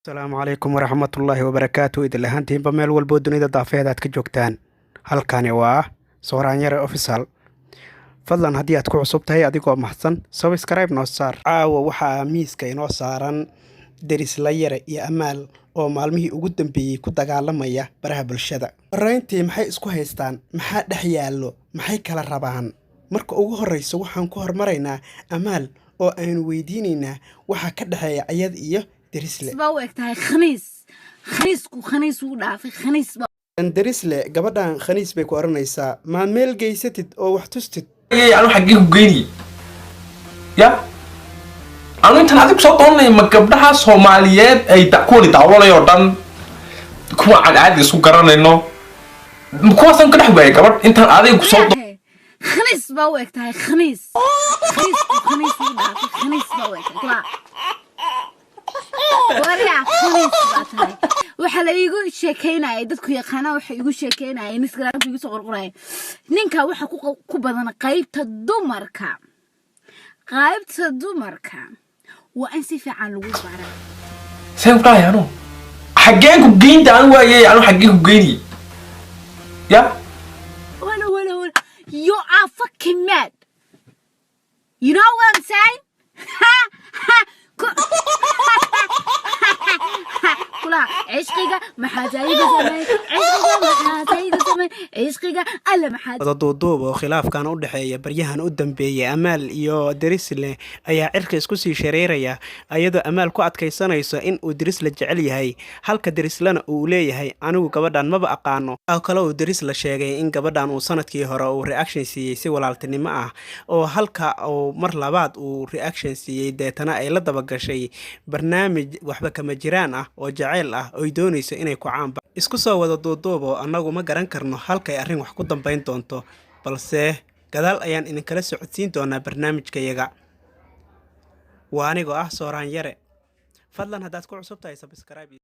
Asalaamu calaykum waraxmatullaahi wabarakaatu. Idil ahaantiinba meel walboo dunida daafeed aad ka joogtaan, halkani waa Sooraanyare Official. Fadlan haddii aad ku cusub tahay, adigoo mahadsan, subscribe noo saar. Caawa waxaa miiska inoo saaran Derisla Yare iyo Amaal oo maalmihii ugu dambeeyey ku dagaalamaya baraha bulshada. Horeyntii, maxay isku haystaan? Maxaa dhex yaallo? Maxay kala rabaan? Marka ugu horreyso waxaan ku hormaraynaa Amaal oo aynu weydiinaynaa waxa ka dhexeeya ayad iyo Derisle. Baa u eg tahay khaniis. Khaniisku khaniis wuu dhaafay, khaniis baa. Derisle, gabadhan khaniis bay ku odhanaysaa. Maa meel geysatid oo wax tustid? Anu xaggee ku geynayay ya? Anu intaan adigu soo doonanaya, ma gabdhaha Soomaaliyeed ay kuwani daawanay oo dhan, kuwa aan caadi isku garanayno, ma kuwaasaan ka dhex waayay gabadh intaan adiga kusoo Yahe, khaniis baa u eg tahay, khaniis. Khaniisku khaniis wuu dhaafay, khaniis baa u eg tahay. Waryaa, khaniis baa tahay. Waxaa la iigu sheekeynaya, dadku yaqaanaa waxay iigu sheekeynaya, Instagramka igu soo qorqoraya, ninka waxa ku badan qaybta dumarka. Qaybta dumarka waa in si fiican lagu baraa. Seen ku dhahay? Anu xaggeen ku geynta anu waayay? Anu xaggee ku geynayay ya? Wala wala wala, you are fucking mad. You know what I'm saying? Ha ha. Kula cishqiga maxaa tayga samey? Cishqiga maxaa tayga samey? Cishqiga alla maxaa. Wada duuduub oo khilaafkan u dhexeeya baryahan u dambeeyay Amaal iyo Derisle ayaa cirka isku sii shareeraya, ayadoo Amaal ku adkaysanayso in uu Derisle jecel yahay, halka Derislena uu leeyahay anigu gabadhan maba aqaano. Waxaa kale uu Derisle sheegay in gabadhan uu sanadkii hore uu reaction siiyey si walaaltinimo ah, oo halka uu mar labaad uu reaction siiyey, deetana ay la dabagashay barnaamij waxba kama jiraan ah oo jaceyl ah oy doonayso inay ku caanba. Isku soo wada duuduubo, annagu ma garan karno halkay arrin wax ku dambayn doonto, balse gadaal ayaan idinkala socodsiin doonaa barnaamijkayaga. Waa anigoo ah Sooraan Yare. Fadlan haddaad ku cusub tahay, subscribe.